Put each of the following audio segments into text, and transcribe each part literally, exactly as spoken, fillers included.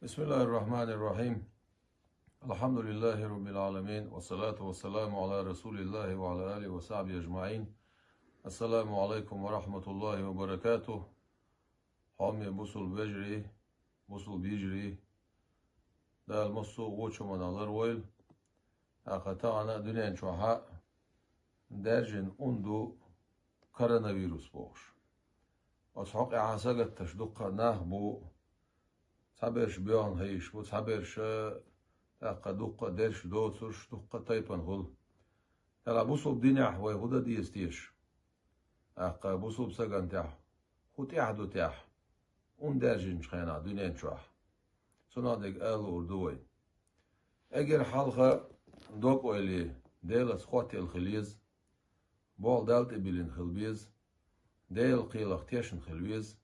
بسم الله الرحمن الرحيم. الحمد لله رب العالمين، والصلاة والسلام على رسول الله وعلى آله وصحبه أجمعين. السلام عليكم ورحمة الله وبركاته. Хьоме бусул вежарий, бусул бижарий, Дала массо а вочу ма лар войла. ТӀаккха тахана дуьнен чохь а даьржина ун ду коронавирус бохуш. Оцу хьокъехьа сагатташ дуккха нах бу, цхьаберш боьхна хьийзаш бу, цхьаберш тӀаккха дуккха дерш доцурш, дуккха тайпана хуьлу. Делахь бусул динехь вай хӀун дан деза теша? ТӀаккха бусул сагантехь хӀун тӀехь ду техь, ун даьржинчу хенахь дуьнен чохь? Цунах дерг ала луур ду вай. Эггара хьалха дог ойла, Делаца хоттаелла хила еза, болх Далла тӀе биллина хила беза, Делан кхелах тешна хила веза,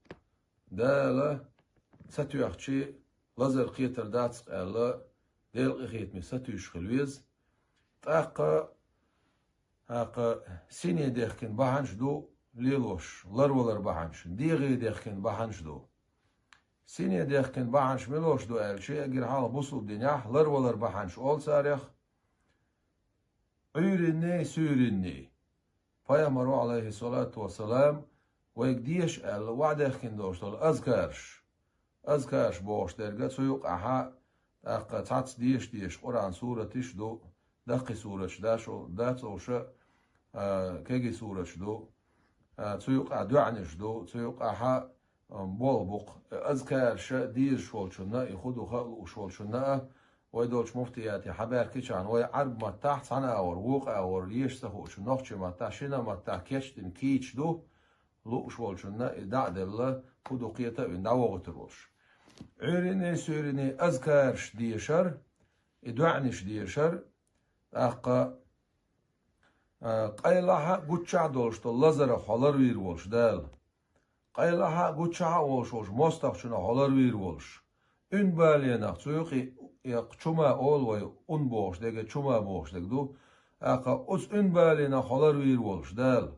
Дала ца тоьхча, лазар кхетар дац аьлла, Делан къинхетаме сатуьйсуш хила веза. ТӀаккха, тӀаккха сине дехкина бахьанаш ду лелош, ларвалар бахьанаш, дегӀе дехкина бахьанаш ду. Сине дехкина бахьанаш милош ду аьлча, эггара хьалха бусул динехь ларвалар бахьанаш олу царех, Ӏуьйринний, суьйринний. Пайхамаро, Ӏалайхиссалату вассалам, вайга деша аьлла, ваӀдаьхкина долуш долу азкараш. Азкараш бохуш дерга цу юкъахьа, тӀаккха цхьацца деша-деша Къуръан сураташ ду, даккхий сураташ дашо, дацовша, а, кегий сураташ ду, а, цу юкъахь доьӀанаш ду, цу юкъахьа болх бу-кх. Азкарша дезаш волчунна, и хӀун ду хаа лууш волчунна а, вай долчу муфтияте хьабаьхкичахьана, вай Ӏарб маттахь цхьана агӀор, вукху агӀор, еша ца хуучу нохчийн маттахь, шина маттахь кечдина кийча ду, лууш волчунна и дӀа а делла, хӀун ду кхета а вина дӀавохуьйтур волуш. Ӏуьйринний, суьйринний азкараш дешар, и доьӀанаш дешар, тӀаккха, а, къайлахьа, гуччахьа долуш долу лазарах хьо ларвийр волуш Дала. Къайлахьа а, гуччахьа а волуш волчу мостагӀчунах хьо ларвийр волуш. Ун баленах, цу юкъе, я чума олу вай, ун бохуш дерг, чума бохуш дерг ду, тӀаккха оцу ун баленах хьо ларвийр волуш Дала.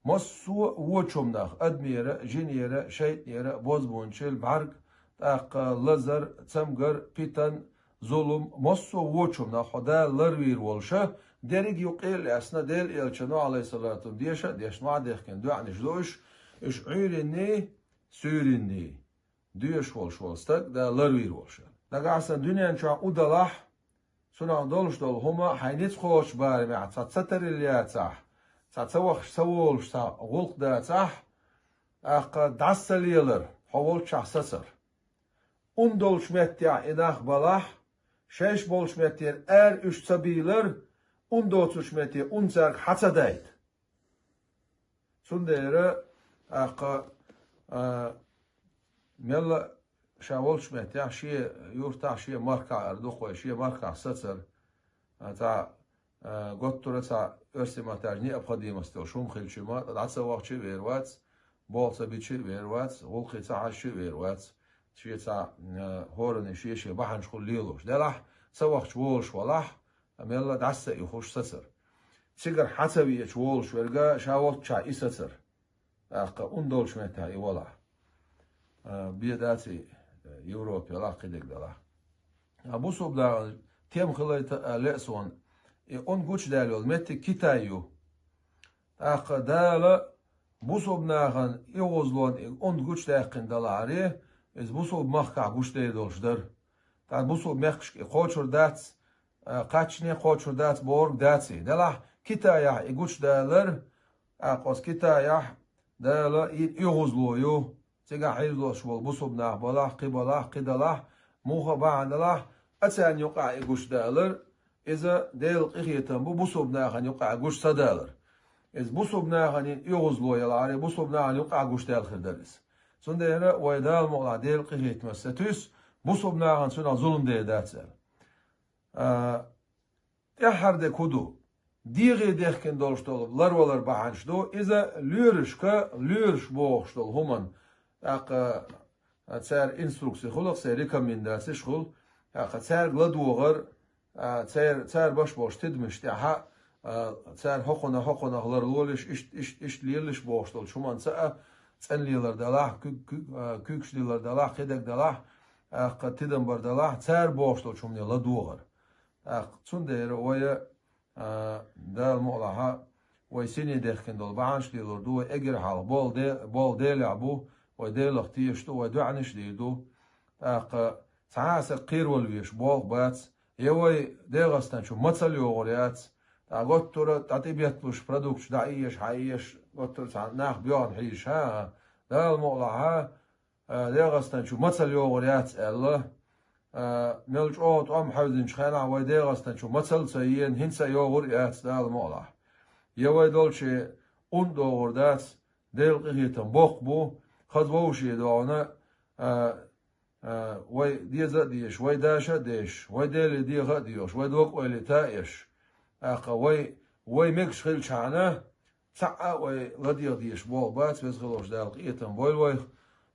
Массо а вочу хӀуманах, адамера а, жинера а, шайтӀанера а, бозбуунчалла, бӀаьрг, тӀаккха лазар, цамгар, питан, зулам, массо а вочу хӀуманах хьо Дала ларвийр волуша, дерриг а юкъе а лаьцна, Делан Элчано, Ӏалайхиссалату, деша а дешна, ваӀдаьхкина доьӀанаш ду уьш, уьш Ӏуьйринний, суьйринний доьшуш волуш волу стаг Дала ларвийр волуша. Нагахь санна дуьнен чохь удалахь, цунах долуш долу хӀума хьайн ницкъ кхочучу барамехь цхьа ца тарилла яцахь, цхьа ца вахаш ца волуш цхьа гӀуллакх дацахь, тӀаккха дӀаса ца лелар, хьо волччохь сацар. Ун долчу меттехь и нах балахь, шайш болчу меттера ара уьш ца бийлар, ун доцучу метте ун цаьрга хьа ца дайта. Цундела, тӀаккха, а, мелла ша волчу меттехь, шен юртахь, шен махкахь ара ду-кх вай, шен махкахь сацар, а, цхьа, а, готтура цхьа оьрсийн маттахь необходимость долуш хӀума хилча ма, дӀа ца вахча а вер вац, болх ца бича а вер вац, гӀуллакхе ца хьаьжча а вер вац, шен цхьа, а, хӀоранна шен-шен бахьанаш хуьлу лелош. Делахь, ца вахча волуш валахь, а мелла дӀаса а юхуш сацар. Цигара хьа ца веача волуш верг ша волччохь и сацар. ТӀаккха ун долчу меттехь и валахь. А, бен дац и, Европе ялахь, кхидерг далахь. А бусулба нахана тема хилийта а лаьа суна, и ун гучудаьлла йолу меттиг Китай ю. ТӀаккха Дала бусулба нахана и гӀозлонан и ун гучудаьккхина далахьара, иза бусулба махкахь гучудер долуш дара. ТӀаккха бусулба мехкашка и кхочур дац, а, кхаччане кхочур дац бохург дац и. Делахь Китайхь и гучудалар, тӀаккха оцу Китайхь Дала и, и гӀозло ю. Цигахь хьийзош болу бусулба нах балахь, кхин балахь, кхин далахь, муха а бахьана далахь, а царна юкъахь и гучудалар, иза Делан къинхетам бу бусулба нахана юкъахь гуш ца далар. Иза бусулба нахана и оьгӀазло ялахьара, бусулба нахана юкъахь гуш даьлла хир дара иза. Цундела вай Дала мукъалахь Делан къинхетамца сатуьйсу, бусулба нахана цунах зулам дер дац аьлла. А, тӀаьххьара дерг хӀун ду? ДегӀе дехкина долуш долу ларвалар бахьанаш ду, иза лоьрашка, лоьраш бохуш долу хӀуманна, тӀаккха цара инструкци хуьлу-кх, церан рекомендацеш хуьлу, тӀаккха цаьрга ладогӀар, а, цер-, цара беш болчу тидамаш тӀехь а, а, цара хӀокхунах, хӀокхунах ларлолаш, иштта, иштта, иштта лелаш бохуш долчу хӀуманца а, цӀена лелар далахь, куьг-, куьг-, а, куьйгаш лелар далахь, кхидерг далахь, тӀаккха тидам бар далахь, цара бохуш долчу хӀумане ладогӀар. ТӀаккха цундела вай, а, Дала мукъалахь, вай сине дехкина долу бахьанаш лелор ду, вай эггара хьалха болу де-, болу Делехь бу, вай Делах тешаш ду, вай доӀанаш дийр ду. ТӀаккха цхьа а сан кхеравала веш болх бац, я вай ДегӀастан чу мацалла йогӀур яц, тӀаккха готтура дӀа тӀебетталуш продукташ дӀа а еш, хьа а еш, готтура цхьана нах боьхна хьийзаш, хӀа, Дала мукъалахь, а, ДегӀастан чу мацалла йогӀур яц аьлла, а, мел чӀогӀа тӀом хьевзинчу хенахь вай ДегӀастан чу мацалла ца йеана, хӀинца а йогӀур яц, Дала мукъалахь. Я вай долче ун догӀур дац, Делан къинхетам боккха бу, хаза вовшийн догӀана, а, а, вай деза а дезаш, вай даша а дезаш, вай Деле деха а доьхуш, вай дог-ойла йита а еш. ТӀаккха вай, вай мегаш хилчхьана, цхьаъ а вай ладегӀа дезаш болх бац, Веза хиллачу Дала къинхетам бойла вайх,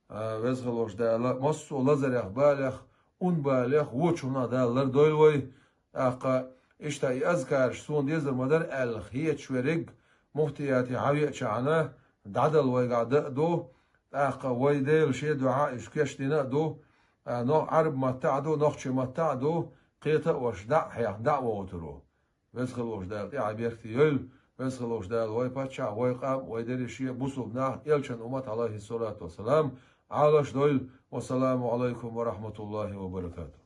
а, Веза хиллачу Дала массо а лазарех, балех, ун балех, вочунах Дала лардойла вай. ТӀаккха иштта и азкараш суна дезар ма дара аьлла хеташ верг муфтияте хьан веачхьана, дӀадала вайгахь дан а ду, тӀаккха вай Дела шен дуьхьа уьш кечдина а ду, а, нох-, Ӏарб маттахь а ду, нохчийн маттахь а ду, кхета а ваша дӀа а хьехна, дӀа а вогӀур ву. Веза хиллачу Дала тӀаьхье беркате йойла, Веза хиллачу Дала вай паччахь, вай къам, вай дерриге бусулба нах, элчан уммат, алейхиссалату вассалам, Ӏалаш дойла. Вассаламу алайкум ва рахматуллахи ва баракатух.